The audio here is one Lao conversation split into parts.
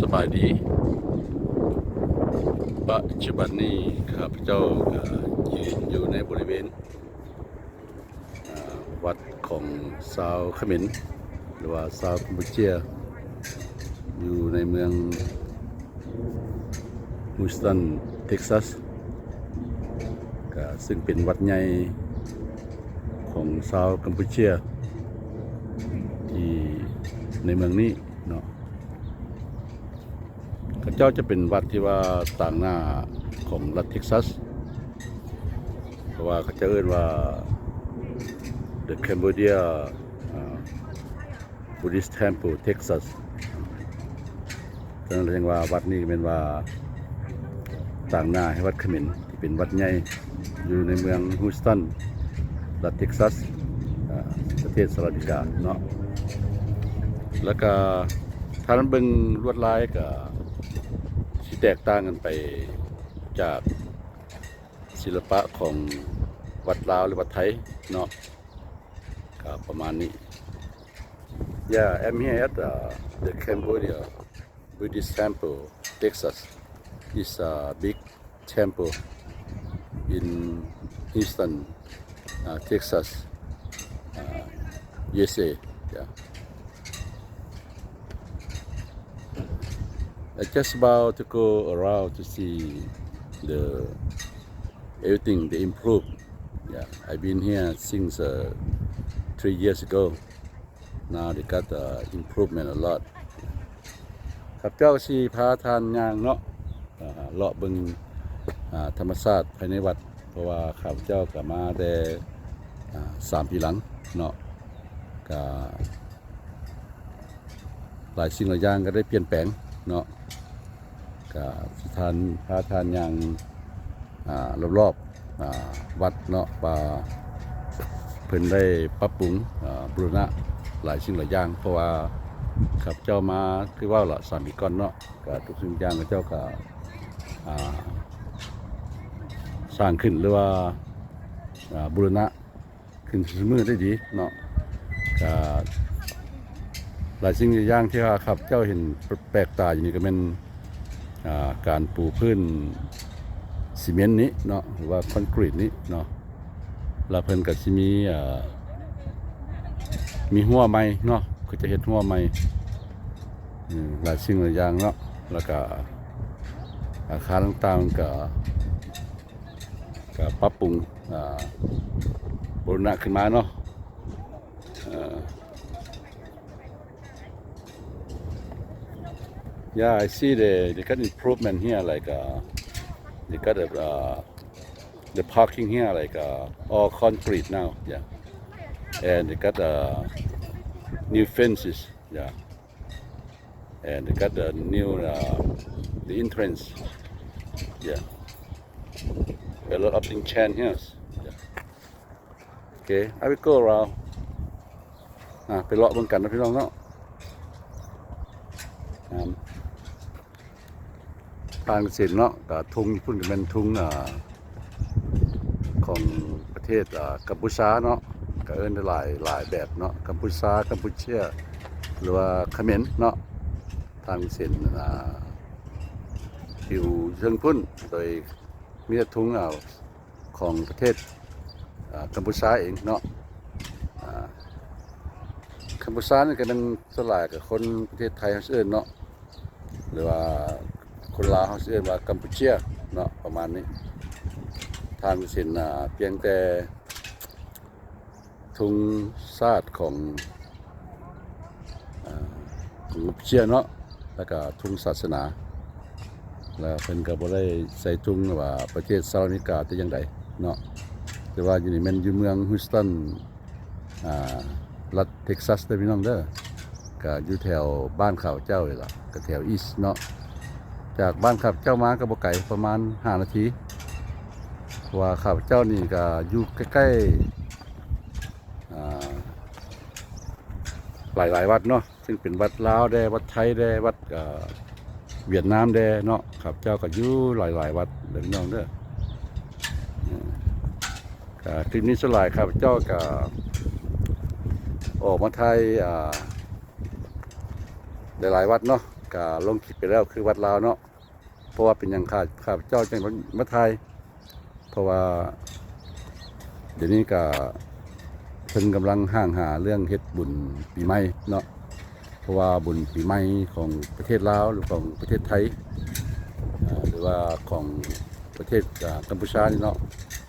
ສະບາຍດີ. ປັດຈຸບັນນີ້ຂ້າພະເຈົ້າກໍຢືນຢູ່ໃນບໍລິເວນ ອ່າ ວັດຂອງຊາວຂະເໝນ ຫຼືວ່າຊາວກຳປູເຈຍ ຢູ່ໃນເມືອງ Houston Texas ກະ ຊຶ່ງເປັນວັດໃຫຍ່ຂອງຊາວກຳປູເຈຍ ທີ່ໃນເມືອງນີ້ເນາະ. ເຂົາເຈົ້າຈະເປັນວັດທີ່ວ່າຕາງໜ້າຂອງລັດ Texas ເພາະວ່າເຂົາເຈົ້າເອີ້ນວ່າ The Cambodia ອ່າ Buddhist Temple Texas. ສະນັ້ນແສດງວ່າວັດນີ້ແມ່ນວ່າຕາງໜ້າໃຫ້ວັດຂະເໝນ ທີ່ເປັນວັດໃຫຍ່ຢູ່ໃນເມືອງ Houston ລັດ Texas ອ່າ ປະເທດສະຫະລັດອາເມລິກາເນາະ. ແລ້ວກະຖ້າເບິ່ງລວດລາຍກະຊິແຕກຕ່າງກັນໄປຈາກ ສິລະປະຂອງວັດລາວ ຫຼື ວັດໄທເນາະ ກໍປະມານນີ້. Yeah, I'm here at, uh, the Cambodia Buddhist Temple, Texas. It's a big temple in Houston, uh, Texas, uh, U S A. Yeah. I just about to go around to see the everything they improve. Yeah, I've been here since, uh, three years ago. Now they got, uh, improvement a lot. ຂ້າພະເຈົ້າຊິພາທ່ານຍ່າງເນາະ ອ່າ ເລາະເບິ່ງ ອ່າ ທຳມະຊາດພາຍໃນວັດ ເພາະວ່າຂ້າພະເຈົ້າກໍມາແຕ່ ອ່າ ສາມປີຫຼັງເນາະ ກໍ ຫຼາຍສິ່ງຫຼາຍຢ່າງກໍໄດ້ປ່ຽນແປງເນາະ. ກໍຊິທ່ານ ພາທ່ານຍ່າງ ອ່າ ລອບໆ ອ່າ ວັດເນາະ ວ່າເພິ່ນໄດ້ປັບປຸງ ອ່າ ບູລະນະຫຼາຍສິ່ງຫຼາຍຢ່າງ ເພາະວ່າຂ້າພະເຈົ້າມາ ຄືເວົ້າລະ ສາມປີກ່ອນເນາະ ກໍທຸກສິ່ງຢ່າງເຂົາເຈົ້າກໍ ອ່າ ສ້າງຂຶ້ນ ຫຼືວ່າ ອ່າ ບູລະນະ ຂຶ້ນສູ່ມື້ໄດ້ດີເນາະ. ກະຫຼາຍສິ່ງຫຼາຍຢ່າງທີ່ວ່າຂ້າພະເຈົ້າເຫັນແປກຕາຢູ່ນີ້ກໍແມ່ນ ອ່າ ການປູພື້ນຊີເມັນນີ້ເນາະ ຫຼືວ່າຄອນກຣີດນີ້ເນາະ ແລ້ວເພິ່ນກໍຊິມີ ອ່າ ມີຮົ້ວໃໝ່ເນາະ ຄືຈະເຮັດຮົ້ວໃໝ່ ອືມ ຫຼາຍສິ່ງຫຼາຍຢ່າງເນາະ ແລ້ວກະອາຄານຕ່າງໆ ມັນກະ ກະປັບປຸງ ອ່າ ບູລະນະຂຶ້ນມາເນາະ. ເອີ Yeah, I see the, they got improvement here, like, uh, they got a, uh, the parking here, like, uh, all concrete now, yeah. And they got, uh, new fences, yeah. And they got the new, uh, the entrance. Yeah. A lot of things change here. Yeah. Okay, I will go around. ອ່າ ໄປເລາະເບິ່ງກັນເນາະ ພີ່ນ້ອງເນາະ. ອ່າ ທາງເສັ້ນເນາະ ກະທຸງຢູ່ພຸ້ນກະແມ່ນທຸງ ອ່າ ຂອງປະເທດ ອ່າ ກຳປູຊາເນາະ ກະເອີ້ນໄດ້ຫຼາຍ ຫຼາຍແບບເນາະ ກຳປູຊາ ກຳປູເຈຍ ຫຼືວ່າຂະເໝນເນາະ. ທາງເສັ້ນ ອ່າ ຢູ່ເທິງພຸ້ນ ໂດຍມີແຕ່ທຸງ ອ່າ ຂອງປະເທດ ອ່າ ກຳປູຊາເອງເນາະ. ອ່າ ກຳປູຊານີ້ກະແມ່ນສ່ວນຫຼາຍກະຄົນປະເທດໄທເຮົາຊິເອີ້ນເນາະ ຫຼືວ່າຄົນລາວເຮົາຊິເອີ້ນວ່າກຳປູເຈຍເນາະ ປະມານນີ້. ທາງເສັ້ນ ອ່າ ພຽງແຕ່ທຸງຊາດຂອງ ອ່າ ຂອງກຳປູເຈຍເນາະ ແລ້ວກະທຸງສາສະໜາ ແລ້ວເພິ່ນກະບໍ່ໄດ້ໃສ່ທຸງວ່າປະເທດສະຫະລັດອາເມລິກາແຕ່ຢ່າງໃດເນາະ. ແຕ່ວ່າຢູ່ນີ້ແມ່ນຢູ່ເມືອງ Houston ອ່າ ລັດ Texas ເດີພີ່ນ້ອງເດີ ກະຢູ່ແຖວບ້ານຂ້າພະເຈົ້ານີ້ລະ ກະແຖວ East ເນາະ. ຈາກບ້ານຂ້າພະເຈົ້າມາກະບໍ່ໄກ ປະມານຫ້ານາທີ ເພາະວ່າຂ້າພະເຈົ້ານີ້ກະຢູ່ໃກ້ໆ ອ່າ ຫຼາຍໆວັດເນາະ ຊຶ່ງເປັນວັດລາວແດ່ ວັດໄທແດ່ ວັດ ເອີ ຫວຽດນາມແດ່ເນາະ. ຂ້າພະເຈົ້າກະຢູ່ຫຼາຍໆວັດເດີພີ່ນ້ອງເດີ. ເອີ ກະຄລິບນີ້ສ່ວນຫຼາຍຂ້າພະເຈົ້າກະອອກມາຖ່າຍ ອ່າ ຫຼາຍໆວັດເນາະ ກ ກະລົງຄລິບໄປແລ້ວ ຄືວັດລາວເນາະ. ເພາະວ່າເປັນຫຍັງຂ້າ ຂ້າພະເຈົ້າຈັ່ງມາ ມາຖ່າຍ ເພາະວ່າດຽວນີ້ກະເພິ່ນກຳລັງຫ້າງຫາເລື່ອງເຮັດບຸນປີໃໝ່ເນາະ. ເພາະວ່າບຸນປີໃໝ່ຂອງປະເທດລາວ ຫຼືຂອງປະເທດໄທ ເອີ ຫຼືວ່າຂອງປະເທດ ເອີ ກຳປູຊານີ້ເນາະ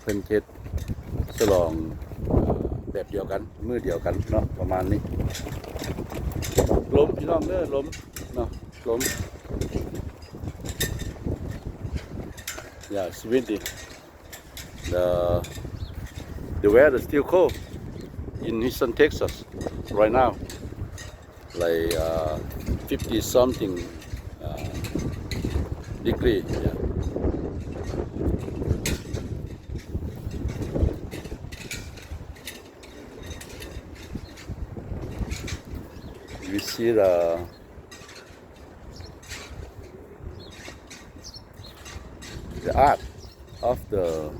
ເພິ່ນເຮັດສະຫຼອງ ເອີ ແບບດຽວກັນ ມື້ດຽວກັນເນາະ ປະມານນີ້. ລົມ ພີ່ນ້ອງເດີ ລົມເນາະ ລົມ. Yeah, it's windy. The, the weather still cold in Houston, Texas right now. Like, uh, fifty something, uh, degree. Yeah. We see the The art of the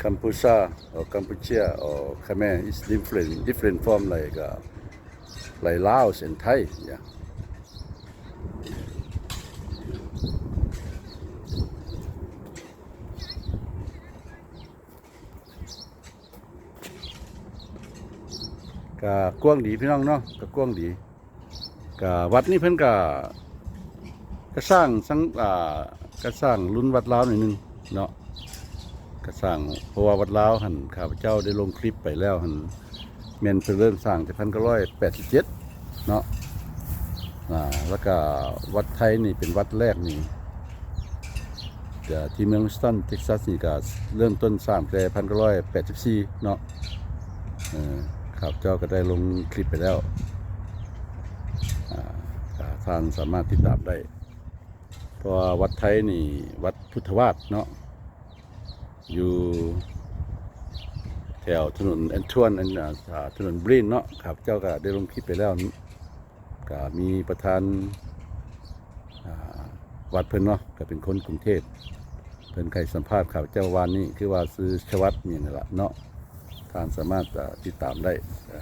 Kampuchea or Kampuchea or Khmer is different, different from like, uh, like Laos and Thai, yeah. ກະກວ້າງດີພີ່ນ້ອງເນາະ ກະກວ້າງດີ. ກະວັດນີ້ເພິ່ນກະ ກະສ້າງສັງ ອ່າ ກະສ້າງລຸ້ນວັດລາວໜ້ອຍໜຶ່ງເນາະ ກະສ້າງ ເພາະວ່າວັດລາວຫັ້ນ ຂ້າພະເຈົ້າໄດ້ລົງຄລິບໄປແລ້ວຫັ້ນ ແມ່ນເພິ່ນເລີ່ມສ້າງແຕ່ພັນເກົ້າຮ້ອຍແປດສິບເຈັດເນາະ. ອ່າ ແລ້ວກະວັດໄທນີ້ເປັນວັດແລກນີ້ ທີ່ ທີ່ເມືອງ Houston Texas ນີ້ກະເລີ່ມຕົ້ນສ້າງແຕ່ພັນເກົ້າຮ້ອຍແປດສິບສີ່ເນາະ. ເອີ ຂ້າພະເຈົ້າກະໄດ້ລົງຄລິບໄປແລ້ວ ອ່າ ກະທ່ານສາມາດຕິດຕາມໄດ້ ເພາະວ່າວັດໄທນີ້ ວັດພຸດທະວາດເນາະ ຢູ່ແຖວຖະໜົນ Antoine ອັນ ອ່າ ຖະໜົນ Breen ເນາະ ຂ້າພະເຈົ້າກະໄດ້ລົງຄລິບໄປແລ້ວ. ກະມີປະທານ ອ່າ ວັດເພິ່ນເນາະ ກະເປັນຄົນກຸງເທບ ເພິ່ນໃຫ້ສຳພາດຂ້າພະເຈົ້າວານນີ້ ຄືວ່າຊື່ ຊະວັດ ຫຍັງນີ້ລະເນາະ ທ່ານສາມາດ ເອີ ຕິດຕາມໄດ້. ເອີ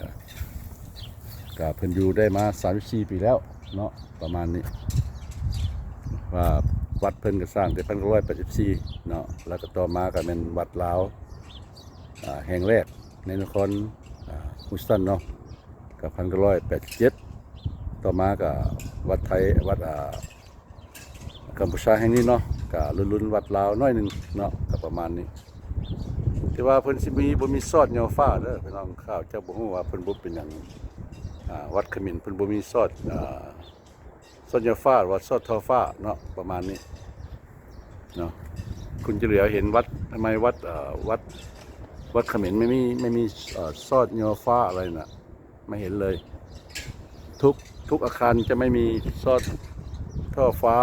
ກະເພິ່ນຢູ່ໄດ້ມາສາມສິບສີ່ປີແລ້ວເນາະ ປະມານນີ້ ວ່າວັດເພິ່ນກະສ້າງແຕ່ພັນເກົ້າຮ້ອຍແປດສິບສີ່ເນາະ ແລ້ວກະຕໍ່ມາກະແມ່ນວັດລາວ ອ່າ ແຫ່ງແລກໃນນະຄອນ ອ່າ Houston ເນາະ ກະພັນເກົ້າຮ້ອຍແປດສິບເຈັດ ຕໍ່ມາກະວັດໄທ ວັດ ອ່າ ກຳປູຊາແຫ່ງນີ້ເນາະ ກະລຸ້ນໆວັດລາວໜ້ອຍໜຶ່ງເນາະ ກະປະມານນີ້. ແຕ່ວ່າເພິ່ນຊິມີ ບໍ່ມີຊອດຍໍຟ້າເດີພີ່ນ້ອງ ຂ້າພະເຈົ້າບໍ່ຮູ້ວ່າເພິ່ນບໍ່ເປັນຫຍັງ ອ່າ ວັດຂະເໝນເພິ່ນບໍ່ມີຊອດ ອ່າ ຊອດຍໍຟ້າ ຫຼືວ່າຊອດທໍ່ຟ້າເນາະ ປະມານນີ້ເນາະ. ຄຸນຈະເຫຼືອເຫັນວັດ ທຳໄມວັດ ເອີ ວັດ ວັດຂະເໝນໄມ່ມີ ໄມ່ມີ ເອີ ຊອດຍໍຟ້າອະໄລນະ ໄມ່ເຫັນເລີຍ ທຸກ ທຸກອາຄານຈະໄມ່ມີຊອດທໍ່ຟ້າ.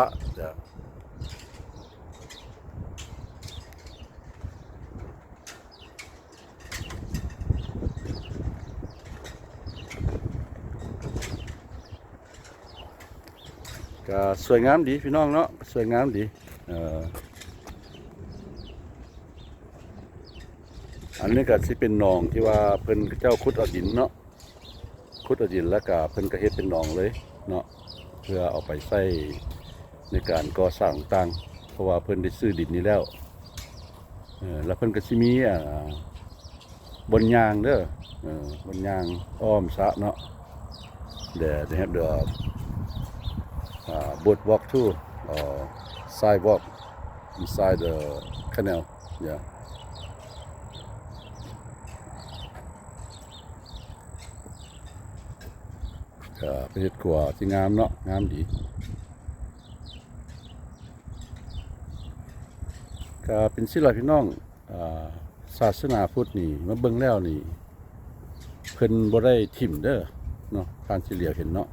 ກະສວຍງາມດີພີ່ນ້ອງເນາະ ສວຍງາມດີ. ເອີ ອັນນີ້ກະຊິເປັນໜອງທີ່ວ່າເພິ່ນ ເຂົາເຈົ້າຂຸດເອົາດິນເນາະ ຂຸດເອົາດິນ ແລ້ວກະເພິ່ນກະເຮັດເປັນໜອງເລີຍເນາະ ເພື່ອເອົາໄປໃຊ້ໃນການກໍ່ສ້າງຕ່າງໆ ເພາະວ່າເພິ່ນໄດ້ຊື້ດິນນີ້ແລ້ວ. ເອີ ແລ້ວເພິ່ນກະຊິມີ ອ່າ ບ່ອນຍ່າງເດີ ເອີ ບ່ອນຍ່າງອ້ອມສະເນາະ. There they have the, uh, boat walk too, or sidewalk inside the canal. Yeah. ກະເປັນເຮັດຂົວທີ່ງາມເນາະ ງາມດີ. ກະເປັນຊີ້ລະພີ່ນ້ອງ ອ່າ ສາສະໜາພຸດນີ້ ມາເບິ່ງແລ້ວນີ້ ເພິ່ນບໍ່ໄດ້ຖິ້ມເດີເນາະ ທ່ານຊິຫຼຽວເຫັນເນາະ.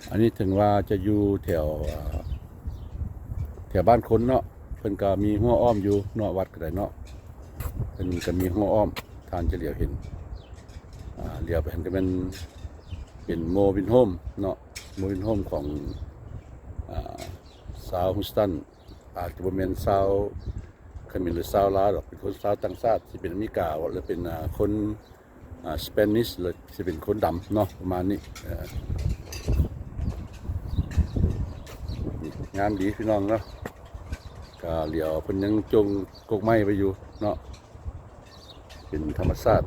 ອັນນີ້ເຖິງວ່າຈະຢູ່ແຖວ ອ່າ ແຖວບ້ານຄົນເນາະ ເພິ່ນກະມີຮົ້ວອ້ອມຢູ່ເນາະ ວັດກະໄດ້ເນາະ ເພິ່ນກະມີຮົ້ວອ້ອມ ທ່ານຈະຫຼຽວເຫັນ. ອ່າ ຫຼຽວໄປຫັ້ນກະແມ່ນເປັນ mobile home ເນາະ mobile home ຂອງ ອ່າ ຊາວ Houston ອາດຈະບໍ່ແມ່ນຊາວຂະເໝນ ຫຼື ຊາວລາວດອກ ເປັນຄົນຊາວຕ່າງຊາດ ຊິເປັນອາເມລິກາ ຫຼື ເປັນ ອ່າ ຄົນ ອ່າ Spanish ຫຼື ຊິເປັນຄົນດຳເນາະ ປະມານນີ້. ເອີ ງາມດີພີ່ນ້ອງເນາະ. ກະຫຼຽວເພິ່ນຍັງຈົ່ງກົກໄມ້ໄວ້ຢູ່ເນາະ ເປັນທຳມະຊາດ.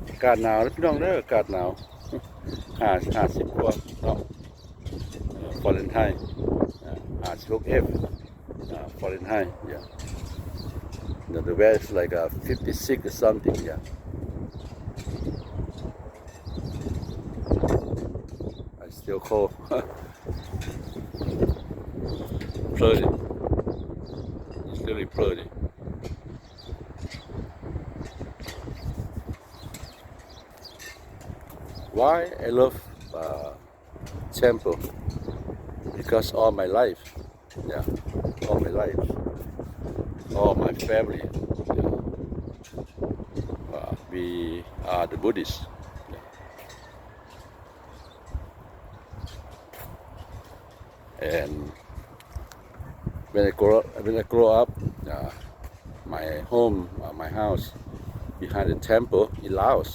ອາກາດໜາວເດີພີ່ນ້ອງເດີ ອາກາດໜາວ ຫ້າ ຫ້າສິບກວ່າເນາະ ເອີ ຟາເຣັນໄຮ ອາ ຫ້າສິບຫົກ F ອາ Fahrenheit, yeah. The, the weather is like, uh, fifty-six or something, yeah. I still cold. Pretty. It's really pretty. Why I love, uh, temple? Because all my life, yeah, all my life, all my family, yeah, uh, we are the Buddhist, yeah. And when I grow, when I grow up, uh, my home, uh, my house behind the temple in Laos.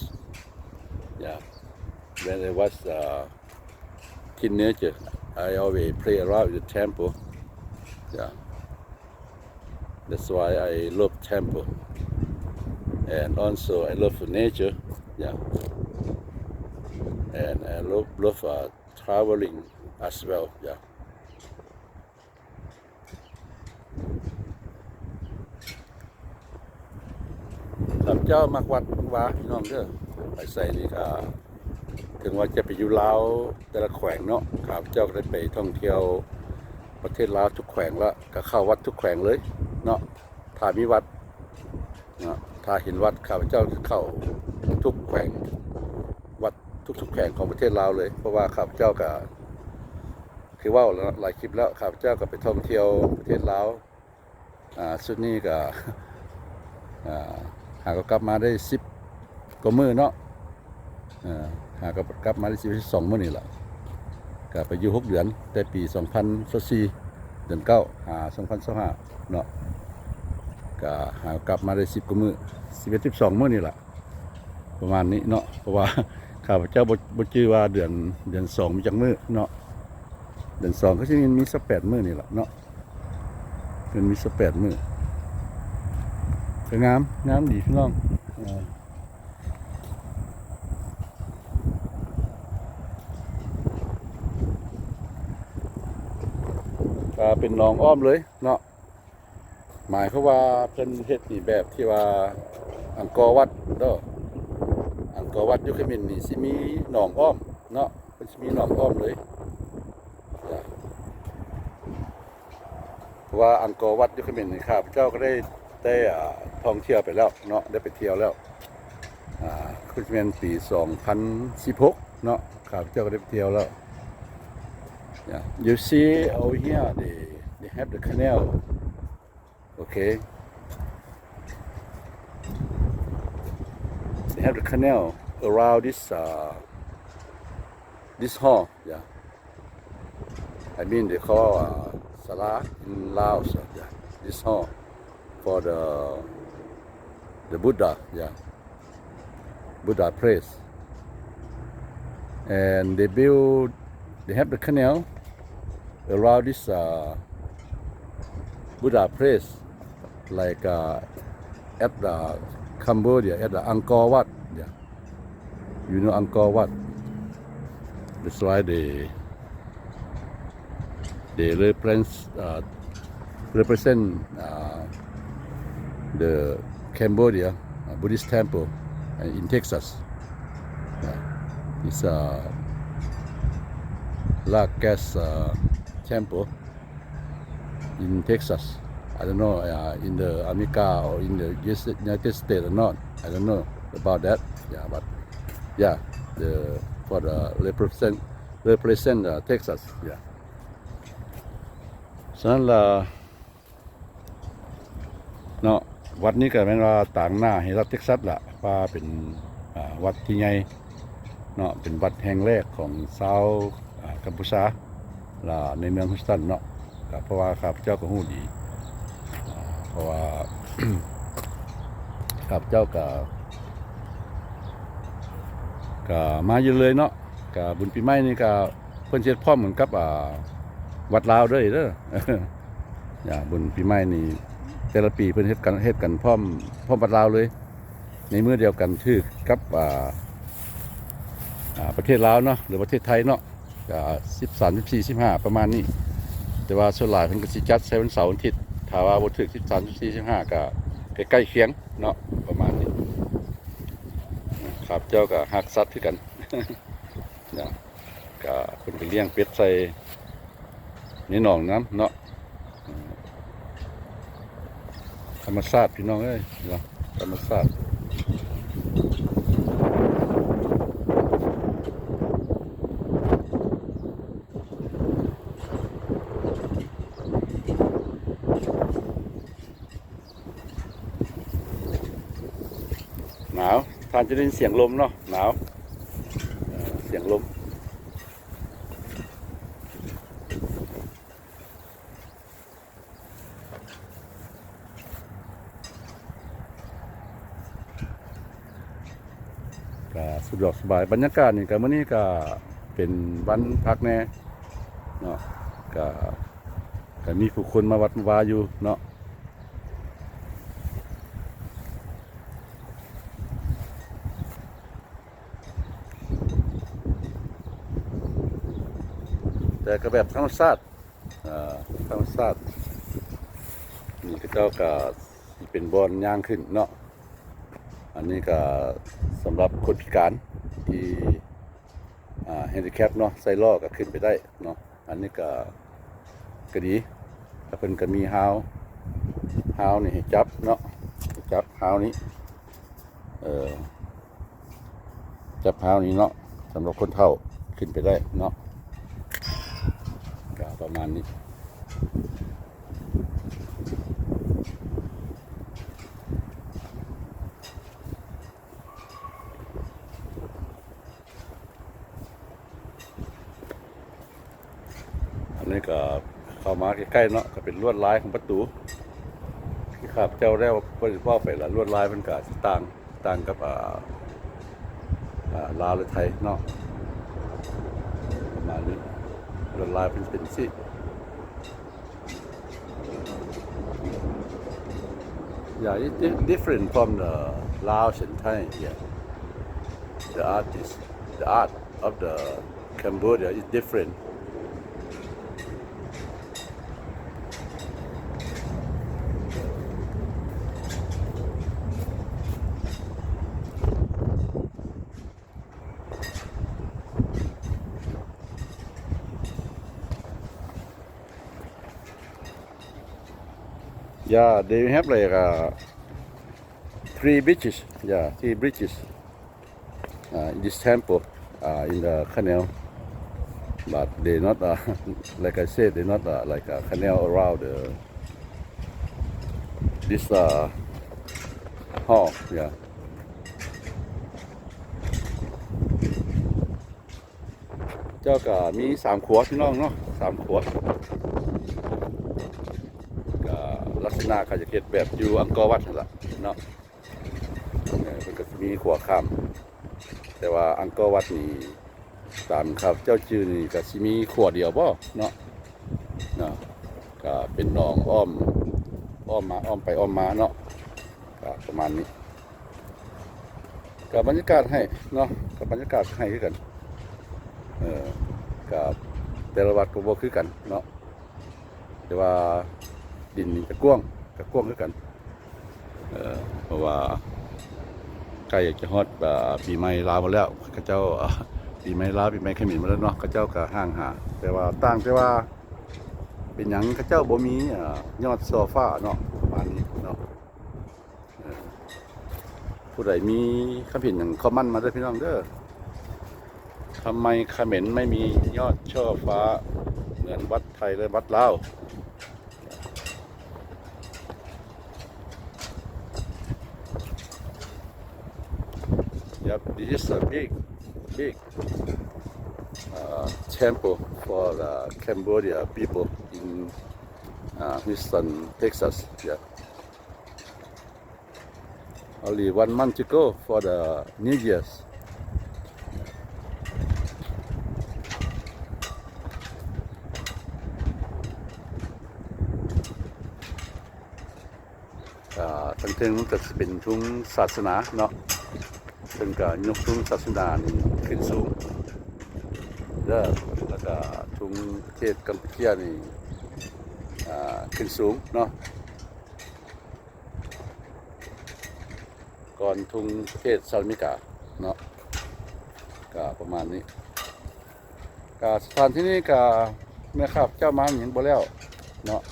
Yeah. When I was, uh, teenager, I always play around in the temple. Yeah. That's why I love temple. And also I love the nature. Yeah. And I love, love, uh, traveling as well. Yeah. ຂ້າພະເຈົ້າມັກວັດວາພີ່ນ້ອງເດີ ໄປໃສນີ້ກະ ເຖິງວ່າຈະໄປຢູ່ລາວແຕ່ລະແຂວງເນາະ ຂ້າພະເຈົ້າກະໄດ້ໄປທ່ອງທ່ຽວປະເທດລາວທຸກແຂວງລະ ກະເຂົ້າວັດທຸກແຂວງເລີຍເນາະ. ຖ້າມີວັດເນາະ ຖ້າເຫັນວັດ ຂ້າພະເຈົ້າຈະເຂົ້າທຸກແຂວງ ວັດທຸກໆແຂວງຂອງປະເທດລາວເລີຍ ເພາະວ່າຂ້າພະເຈົ້າກະ ຄືເວົ້າແລ້ວເນາະ ຫຼາຍຄລິບແລ້ວ ຂ້າພະເຈົ້າກະໄປທ່ອງທ່ຽວປະເທດລາວ ອ່າ ຊຸດນີ້ກະ ອ່າ ຫາກໍກັບມາໄດ້ສິບກວ່າມື້ເນາະ ເອີ ຫາກໍກັບມາໄດ້ສິບສອງມື້ນີ້ລະ ກະໄປຢູ່ຫົກເດືອນ ແຕ່ປີສອງພັນຊາວສີ່ ເດືອນເກົ້າ ຫາສອງພັນຊາວຫ້າເນາະ ກະຫາກັບມາໄດ້ສິບກວ່າມື້ ສິບເອັດ ສິບສອງມື້ນີ້ລະ ປະມານນີ້ເນາະ ເພາະວ່າຂ້າພະເຈົ້າບໍ່ ບໍ່ຈື່ວ່າເດືອນ ເດືອນສອງມີຈັກມື້ເນາະ ເດືອນສອງກະຊິມີ ມີຊາວແປດມື້ນີ້ລະເນາະ ເປັນມີຊາວແປດມື້ ກະງາມ ງາມດີພີ່ນ້ອງ ເອີ ກະເປັນໜອງອ້ອມເລີຍເນາະ ໝາຍຄວາມວ່າເພິ່ນເຮັດນີ້ແບບທີ່ວ່າອັງກໍວັດເດີ ອັງກໍວັດຢູ່ຂະເໝນນີ້ຊິມີໜອງອ້ອມເນາະ ເພິ່ນຊິມີໜອງອ້ອມເລີຍ ເພາະວ່າອັງກໍວັດຢູ່ຂະເໝນນີ້ ຂ້າພະເຈົ້າກະໄດ້ ໄດ້ ອ່າ ທ່ອງທ່ຽວໄປແລ້ວເນາະ ໄດ້ໄປທ່ຽວແລ້ວ ອ່າ ຄືຊິແມ່ນປີສອງພັນສິບຫົກເນາະ ຂ້າພະເຈົ້າກະໄດ້ໄປທ່ຽວແລ້ວ Yeah. You see over here, they, they have the canal. Okay. They have the canal around this, uh, this hall, yeah. I mean, they call, uh, Sala in Laos, uh, yeah. This hall for the, the Buddha, yeah. Buddha place. And they build, they have the canal around this, uh, Buddha place, like, uh, at the Cambodia, at the Angkor Wat. Yeah. You know Angkor Wat? That's why they They represent, uh, represent, uh, the Cambodia, uh, Buddhist temple, uh, in Texas. Yeah. It's a largest, uh, temple in Texas. I don't know, uh, in the America or in the U S, United States or not. I don't know about that. Yeah, but yeah, the, for the represent, represent, uh, Texas. Yeah. ສະນັ້ນລະເນາະ ວັດນີ້ກະແມ່ນວ່າຕາງໜ້າເຮລັດເທັກຊັສລະ ວ່າເປັນ ອ່າ ວັດທີ່ໃຫຍ່ເນາະ ເປັນວັດແຫ່ງແລກຂອງຊາວ ອ່າ ກຳປູຊາລະ ໃນເມືອງຮີສຕັນເນາະ ກະເພາະວ່າຂ້າພະເຈົ້າກະຮູ້ດີ ອ່າ ເພາະວ່າ ຂ້າພະເຈົ້າກະ ກະມາຢູ່ເລື້ອຍເນາະ. ກະບຸນປີໃໝ່ນີ້ກະເພິ່ນເຮັດພ້ອມກັນກັບ ອ່າ ວັດລາວເດີ້ ເດີ້. ຍາ ບຸນປີໃໝ່ນີ້ແຕ່ລະປີເພິ່ນເຮັດກັນ ເຮັດກັນພ້ອມ ພ້ອມວັດລາວເລີຍ ໃນມື້ດຽວກັນຖືກກັບ ອ່າ ອ່າ ປະເທດລາວເນາະ ຫຼືປະເທດໄທເນາະ. ກະສິບສາມ ສິບສີ່ ສິບຫ້າ ປະມານນີ້, ແຕ່ວ່າສ່ວນຫຼາຍເພິ່ນກໍຊິຈັດໃສ່ວັນເສົາວັນອາທິດ. ຖ້າວ່າບໍ່ຖືກສິບສາມ ສິບສີ່ ສິບຫ້າ ກໍໃກ້ໆຄຽງເນາະ ປະມານນີ້. ຂ້າພະເຈົ້າກໍຮັກສັດຄືກັນເນາະ, ກະເພິ່ນກໍລ້ຽງເປັດໃສ່ໃນໜອງນຳເນາະ. ທຳມະຊາດພີ່ນ້ອງເອີຍເນາະ ທຳມະຊາດ. ໜາວ ທ່ານຈະໄດ້ຍິນສຽງລົມເນາະ ໜາວ ເອີ ສຽງລົມ. ກະສະດວກສະບາຍ ບັນຍາກາດນີ້ກະ ມື້ນີ້ກະເປັນວັນພັກແດ່ເນາະ, ກະ ກະມີຜູ້ຄົນມາວັດມາວາຢູ່ເນາະ. ແຕ່ກໍແບບທຳມະຊາດ ອ່າ ທຳມະຊາດ. ນີ້ເຂົາເຈົ້າກໍຊິເປັນບ່ອນຍ່າງຂຶ້ນເນາະ. ອັນນີ້ກໍສຳລັບຄົນພິການທີ່ ອ່າ ແຮນດີແຄັບເນາະ ໃສ່ລໍ້ກໍຂຶ້ນໄປໄດ້ເນາະ. ອັນນີ້ກໍ ກໍດີ ແລ້ວເພິ່ນກໍມີຮາວ ຮາວນີ້ໃຫ້ຈັບເນາະ ຈັບຮາວນີ້ ເອີ ຈັບຮາວນີ້ເນາະ ສຳລັບຄົນເຖົ້າຂຶ້ນໄປໄດ້ເນາະ. ກະປະມານນີ້. ອັນນີ້ກໍເຂົ້າມາໃກ້ໆເນາະ ກໍເປັນລວດລາຍຂອງປະຕູ ທີ່ຂ້າພະເຈົ້າໄດ້ເວົ້າໄປລະ ລວດລາຍມັນກໍຊິຕ່າງ ຕ່າງກັບ ອ່າ ອ່າ ລາວ ແລະ ໄທເນາະ ປະມານນີ້ ລວດລາຍເພິ່ນເປັນຊີ້. Yeah, it's di- different from the Laos and Thai. Yeah, the art is the art of the Cambodia is different. Yeah, they have like, uh, three bridges. Yeah, three bridges, uh, in this temple, uh, in the canal. But they not, uh, like I said, they not, uh, like a canal around the, this, uh, hall. Yeah. ເຈົ້າກໍມີສາມຂົວພີ່ນ້ອງເນາະ ສາມຂົວ ກໍລັກສະນະເຂົາຈະເຮັດແບບຢູ່ອັງກໍວັດຫັ້ນລະເນາະ. ເອີ ເພິ່ນກໍຊິມີຂົວຂ້າມ ແຕ່ວ່າອັງກໍວັດນີ້ ຕາມຂ້າພະເຈົ້າຈື່ນີ້ ກໍຊິມີຂົວດຽວບໍເນາະ ເນາະ ກໍເປັນໜອງອ້ອມ ອ້ອມມາ ອ້ອມໄປອ້ອມມາເນາະ ກໍປະມານນີ້. ກໍບັນຍາກາດໃຫ້ເນາະ ກໍບັນຍາກາດໃຫ້ຄືກັນ ເອີ ກໍແຕ່ລະວັດກໍບໍ່ຄືກັນເນາະ ແຕ່ວ່າດິນນີ້ຈະກວ້າງ ກໍກວ້າງຄືກັນ ເອີ ເພາະວ່າໃກ້ຈະຮອດ ອ່າ ປີໃໝ່ລາວໝົດແລ້ວ ເຂົາເຈົ້າ ປີໃໝ່ລາວ ປີໃໝ່ຂະເໝນໝົດແລ້ວເນາະ ເຂົາເຈົ້າກໍຫ່າງຫາ ແຕ່ວ່າຕ່າງແຕ່ວ່າເປັນຫຍັງເຂົາເຈົ້າບໍ່ມີ ອ່າ ຍອດຊ່ອຟ້າເນາະ ປະມານນີ້ເນາະ. ເອີ ຜູ້ໃດມີຄຳເຫັນຫຍັງ ຄອມເມັນມາເດີ້ພີ່ນ້ອງເດີ້. ທຳໄມຂະເໝນໄມ່ມີຍອດຊ່ອຟ້າເໝືອນວັດໄທ ແລະ ວັດລາວ? Yep, this is a big, big, uh, temple for the Cambodia people in, uh, Houston, Texas. Yeah. Only one month to go for the New Year's. ເທິງມັນກໍຊິເປັນທຸງສາສະໜາເນາະ, ເພິ່ນກໍຍົກທຸງສາສະໜານີ້ຂຶ້ນສູງເດີ, ແລ້ວກໍທຸງປະເທດກຳປູເຈຍນີ້ ອ່າ ຂຶ້ນສູງເນາະ ກ່ອນທຸງປະເທດສະຫະລັດອາເມລິກາເນາະ, ກໍປະມານນີ້. ກະສະຖານທີ່ນີ້ກະແມ່ນຂ້າພະເຈົ້າມານີ້ຍັງບໍ່ແລ້ວເນາະ, ກ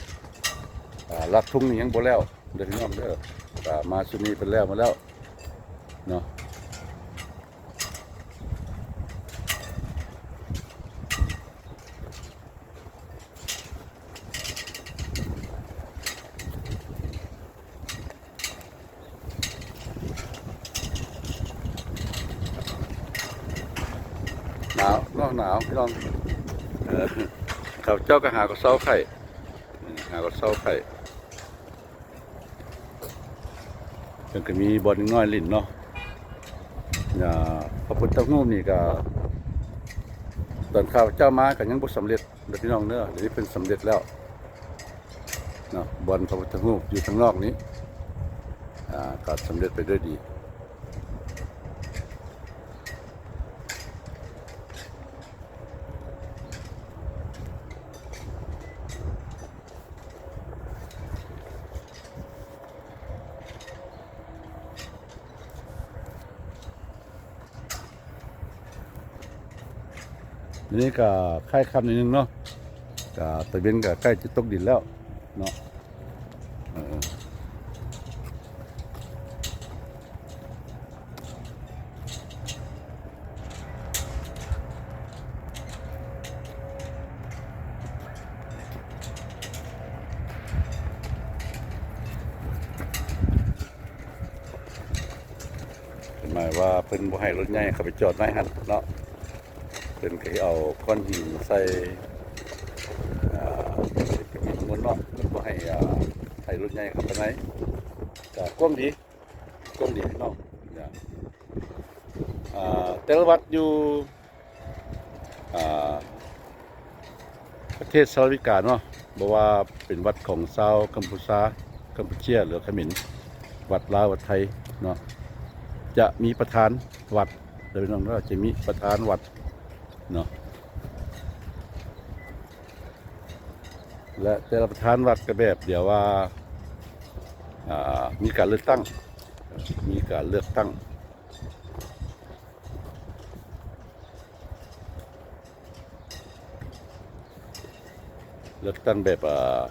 ະຫຼັກທຸງນີ້ຍັງບໍ່ແລ້ວເດີພີ່ນ້ອງເດີ, ກະມາຊຸດນີ້ເພິ່ນແລ້ວໝົດແລ້ວເນາະ. ໜາວເນາະ ໜາວພີ່ນ້ອງ. ເອີ ຂ້າພະເຈົ້າກໍຫາກໍເຊົາໄຂ້ ຫາກໍເຊົາໄຂ້. ເພິ່ນກໍມີບ່ອນເດັກນ້ອຍຫຼິ້ນເນາະ. ອາ ພະພຸດທະຮູບນີ້ກໍ ຕອນຂ້າພະເຈົ້າມາກໍຍັງບໍ່ສຳເລັດ ເດີພີ່ນ້ອງເດີ, ດຽວນີ້ເພິ່ນສຳເລັດແລ້ວເນາະ. ບ່ອນພະພຸດທະຮູບຢູ່ທາງນອກນີ້ ອາ ກໍສຳເລັດໄປດ້ວຍດີ. ນີ້ກໍຄ້າຍຄ່ຳໜ້ອຍໜຶ່ງເນາະ, ກໍຕາເວັນກໍໃກ້ຈະຕົກດິນແລ້ວເນາະ. ເອີ ເປັນໝາຍວ່າເພິ່ນບໍ່ໃຫ້ລົດໃຫຍ່ເຂົ້າໄປຈອດໄວ້ຫັ້ນເນາະ, ເພິ່ນກໍເອົາກ້ອນຫີນໃສ່ ອ່າ ເປັນຈຳນວນເນາະ, ເພິ່ນບໍ່ໃຫ້ ອ່າ ໃຫ້ລົດໃຫຍ່ເຂົ້າໄປໃນ. ກໍກວ້າງດີ ກວ້າງດີເນາະ. ອ່າ ແຕ່ລະວັດຢູ່ ອ່າ ປະເທດສະຫະລັດອາເມລິກາເນາະ, ບໍ່ວ່າເປັນວັດຂອງຊາວກຳປູຊາ ກຳປູເຈຍ ຫຼືຂະເໝນ, ວັດລາວ ວັດໄທເນາະ, ຈະມີປະທານວັດເດີພີ່ນ້ອງເດີ, ຈະມີປະທານວັດເນາະ. ແລະ ແຕ່ລະປະທານວັດກໍແບບດຽວວ່າ ອ່າ ມີການເລືອກຕັ້ງ ມີການເລືອກຕັ້ງ ເລືອກຕັ້ງແບບ ອ່າ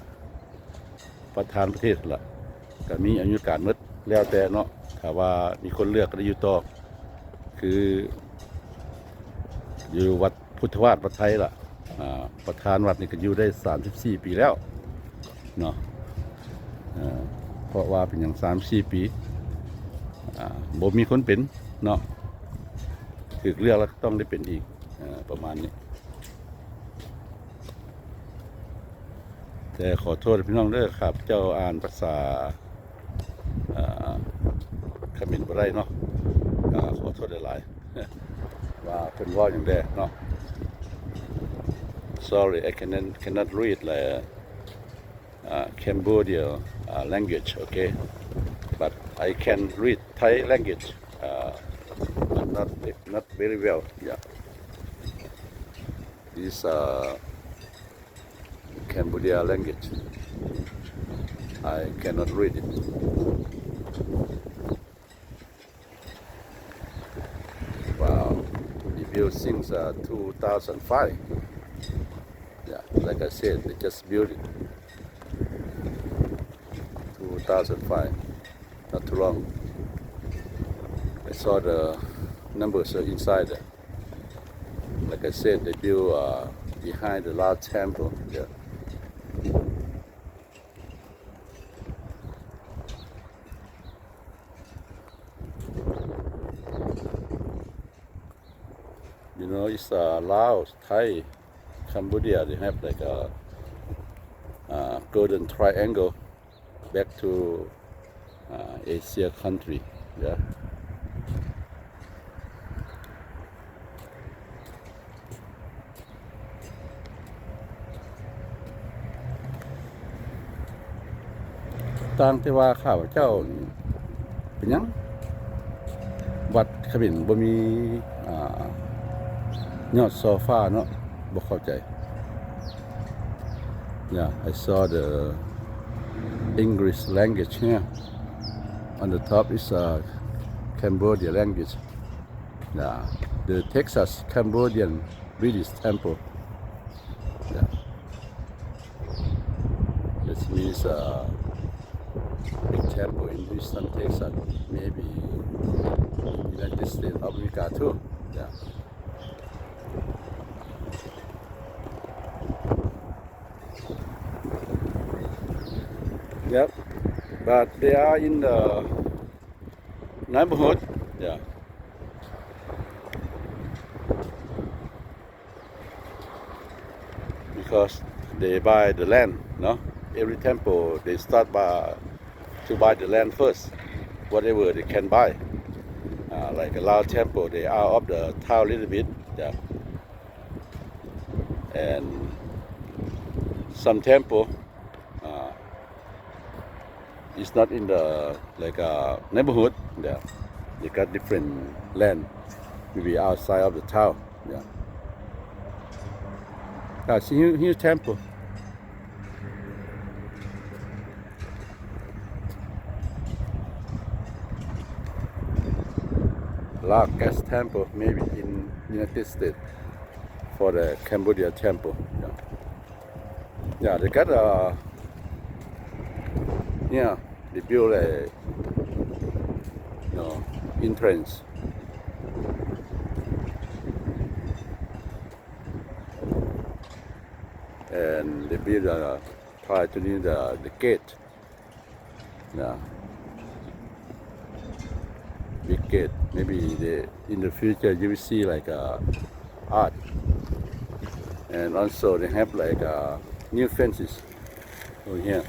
ປະທານປະເທດລະ ກໍມີອາຍຸການໝົດ ແລ້ວແຕ່ເນາະ. ຖ້າວ່າມີຄົນເລືອກກໍໄດ້ຢູ່ຕໍ່ ຄືຢູ່ວັດ ພຸດທະວາດວັດໄທລະ ອ່າ ປະທານວັດນີ້ກໍຢູ່ໄດ້ສາມສິບສີ່ປີແລ້ວເນາະ. ເອີ ເພາະວ່າເປັນຫຍັງສາມສິບສີ່ປີ ອ່າ ບໍ່ມີຄົນເປັນເນາະ, ຖືກເລືອກແລ້ວກໍຕ້ອງໄດ້ເປັນອີກ ເອີ ປະມານນີ້. ແຕ່ຂໍໂທດພີ່ນ້ອງເດີ ຂ້າພະເຈົ້າອ່ານພາສາ ເອີ ຂະເໝນບໍ່ໄດ້ເນາະ, ກໍຂໍໂທດຫຼາຍໆ ວ່າເພິ່ນເວົ້າຫຍັງແດ່ເນາະ. Sorry, I cannot, cannot read the, uh, Cambodia, uh, language, okay? But I can read Thai language, uh, but not, not very well, yeah. This, uh, Cambodia language. I cannot read it. Wow. They built since, uh, two thousand five. Yeah, like I said, they just built it. Two thousand five. Not too long. I saw the numbers, uh, inside. Like I said, they build, uh, behind the large temple there. You know, it's, uh, Laos, Thai, Cambodia, they have, like, a, uh, golden triangle. Back to, uh, Asia country, yeah. ຕ່າງແຕ່ວ່າຂ້າພະເຈົ້ານີ້ ເປັນຫຍັງວັດຂະເໝນບໍ່ມີ ອ່າ ຍອດໂຊຟາເນາະ? ບໍ່ເຂົ້າໃຈ. Yeah, I saw the English language here. On the top is a Cambodia language. Yeah, the Texas Cambodian Buddhist Temple. Yeah. This means, uh, big temple in Houston, Texas, maybe United States of America too. Yeah. Yep. But they are in the neighborhood. Yeah. Because they buy the land, no? Every temple, they start by, to buy the land first, whatever they can buy. Uh, like a Lao temple, they out of the town a little bit, yeah. And some temple, uh, it's not in the, like, uh, neighborhood. Yeah. They got different land, maybe outside of the town. Yeah. Ah, see, huge, huge temple. Largest temple maybe in United States for the Cambodia temple. Yeah. Yeah, they got, uh, yeah, they build a, you know, entrance. And they build, uh, try to need the, the gate. Yeah. Big gate. Maybe the, in the future you will see, like, uh, art. And also they have, like, uh, new fences over here.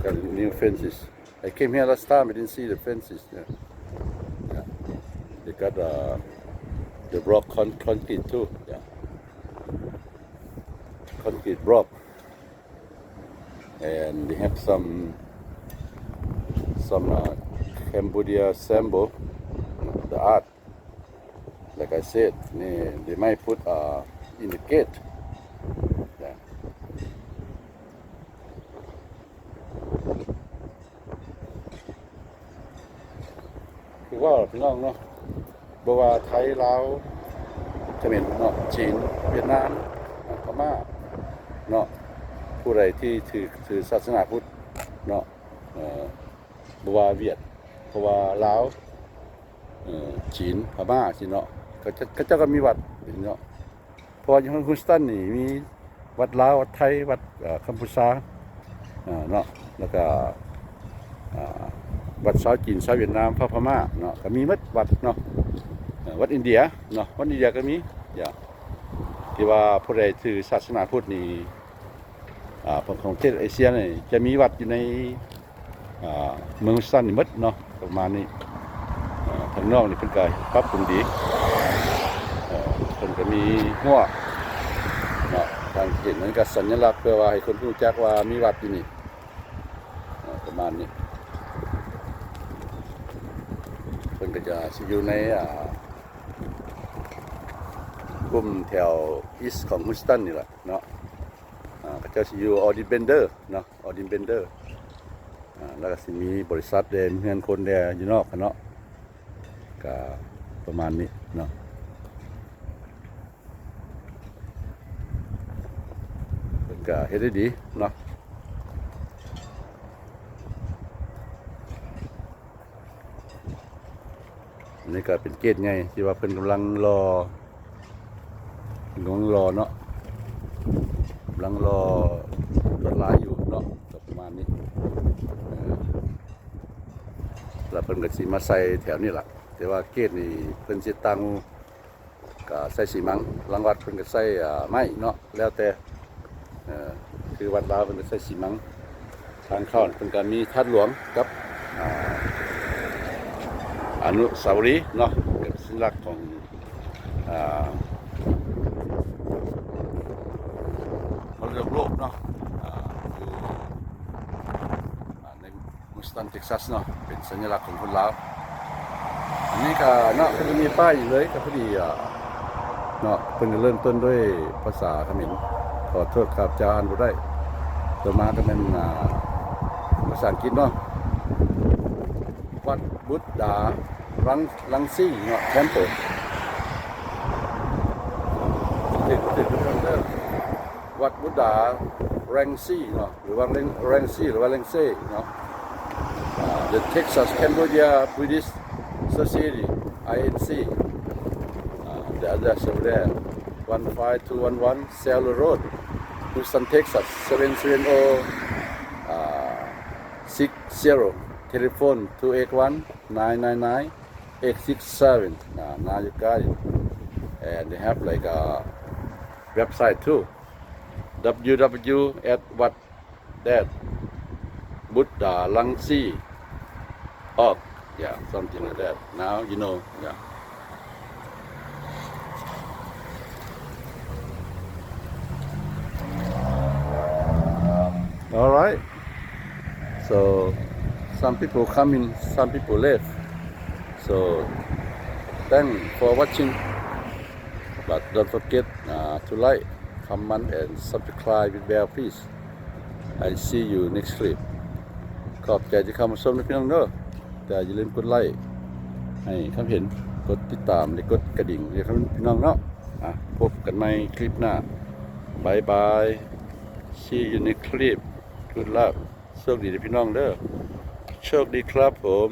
Got new fences. I came here last time, I didn't see the fences. Yeah. Yeah. They got, uh, the block con-, concrete too. Yeah. Concrete block. And they have some, some, uh, Cambodia symbol, the art. Like I said, they, they might put, uh, in the gate. Yeah. ຄືວ່າພີ່ນ້ອງເນາະ ບໍ່ວ່າໄທ ລາວ ຂະເໝນເນາະ ຈີນ ຫວຽດນາມ ພະມ້າເນາະ ຜູ້ໃດທີ່ຖື ຖືສາສະໜາພຸດເນາະ ເອີ ບໍ່ວ່າຫວຽດ ເພາະວ່າລາວ ເອີ ຈີນ ພະມ້າຊີ້ເນາະ ເຂົາເຈົ້າ ເຂົາເຈົ້າກໍມີວັດເນາະ ເພາະວ່າຢູ່ເມືອງຮີສຕັນນີ້ມີວັດລາວ ວັດໄທ ວັດ ເອີ ກຳພູຊາ ເອີ ເນາະ ແລ້ວກໍ ອ່າ ວັດຊາວຈີນ ຊາວຫວຽດນາມ ພະພະມ້າເນາະ ກໍມີໝົດວັດເນາະ ເອີ ວັດອິນເດຍເນາະ ວັດອິນເດຍກໍມີ ທີ່ວ່າຜູ້ໃດຖືສາສະໜາພຸດນີ້ ອ່າ ຂອງເຂດເອເຊຍນີ້ຈະມີວັດຢູ່ໃນ ອ່າ ເມືອງຮີສຕັນນີ້ໝົດເນາະ ປະມານນີ້ ເອີ ທາງນອກນີ້ເພິ່ນກໍປັບປຸງດີ ເອີ ເພິ່ນກໍມີຮົ້ວເນາະ ທາງເຫັນນັ້ນກໍສັນຍະລັກເພື່ອວ່າໃຫ້ຄົນຮູ້ຈັກວ່າມີວັດຢູ່ນີ້ ເອີ ປະມານນີ້ ເພິ່ນກໍຈະຊິຢູ່ໃນ ອ່າ ກຸ່ມແຖວອີສຂອງຮີສຕັນນີ້ແຫຼະເນາະ ອ່າ ເຂົາເຈົ້າຊິຢູ່ອໍດິນເບັນເດີເນາະ ອໍດິນເບັນເດີ ອ່າ ແລ້ວກໍຊິມີບໍລິສັດແດ່ ມີເຮືອນຄົນແດ່ຢູ່ນອກເນາະ ກໍປະມານນີ້ເນາະ ເພິ່ນກໍເຮັດໄດ້ດີເນາະ ອັນນີ້ກໍເປັນເກດໃຫຍ່ທີ່ວ່າເພິ່ນກຳລັງລໍ ເພິ່ນກຳລັງລໍເນາະ ກຳລັງລໍລວດລາຍຢູ່ເນາະ ກໍປະມານນີ້ ເອີ ແລ້ວເພິ່ນກໍຊິມາໃສ່ແຖວນີ້ລະ ແຕ່ວ່າເກດນີ້ເພິ່ນຊິຕັ້ງ ກໍໃສ່ຊີມັງ ລາງວັດເພິ່ນກໍໃສ່ ອ່າ ໄມ້ເນາະ ແລ້ວແຕ່ ເອີ ຄືວັດລາວເພິ່ນກໍໃສ່ຊີມັງ ທາງເຂົ້າເພິ່ນກໍມີທາດຫຼວງກັບ ອ່າ ອະນຸສາວະລີເນາະ ເປັນສັນຍະລັກຂອງ ອ່າ ໂລກໆເນາະ ອ່າ ຢູ່ ອ່າ ໃນ Houston Texas ເນາະ ເປັນສັນຍະລັກຂອງຄົນລາວ. ອັນນີ້ກະເນາະ ເພິ່ນຈະມີປ້າຍຢູ່ເລີຍ ກະພໍດີ ອ່າ ເນາະ ເພິ່ນກະເລີ່ມຕົ້ນດ້ວຍພາສາຂະເໝນ. ຂໍໂທດ ຂ້າພະເຈົ້າອ່ານບໍ່ໄດ້. ຕໍ່ມາກະແມ່ນ ອ່າ ພາສາອັງກິດເນາະ ວັດບຸດດາ ລັງ ລັງຊີເນາະ Temple ຖືກ ຖືກເດີ ວັດບຸດດາ ແຣງຊີເນາະ ຫຼືວ່າ ແຣງ ແຣງຊີ ຫຼືວ່າ ແຣງເຊເນາະ. ອ່າ The Texas Cambodia Buddhist Society, I N C. ອ່າ The address over there, one five two one one Sailor Road, Houston, Texas, seven seven zero, ອ່າ six zero. Telephone two eight one, nine nine nine, eight six seven. Nah, now you got it. And they have, like, a website too, W W W dot buddha langsi dot org. Yeah, something like that. Now you know. Yeah. All right. So some people come in, some people left. So thanks for watching. But don't forget, uh, to like, comment, and subscribe with bell, please. I see you next clip. ຂອບໃຈທີ່ເຂົ້າມາຊົມເດີພີ່ນ້ອງເດີ. ແຕ່ຢ່າລືມກົດໄລ້ ໃຫ້ຄຳເຫັນ, ກົດຕິດຕາມ ແລະ ກົດກະດິ່ງໃຫ້ພີ່ນ້ອງເນາະ. ອ່ະ ພົບກັນໃໝ່ຄລິບໜ້າ. ບາຍບາຍ. See you next clip. Good luck. ໂຊກດີເດີພີ່ນ້ອງເດີ. ໂຊກດີຄັບຜົມ.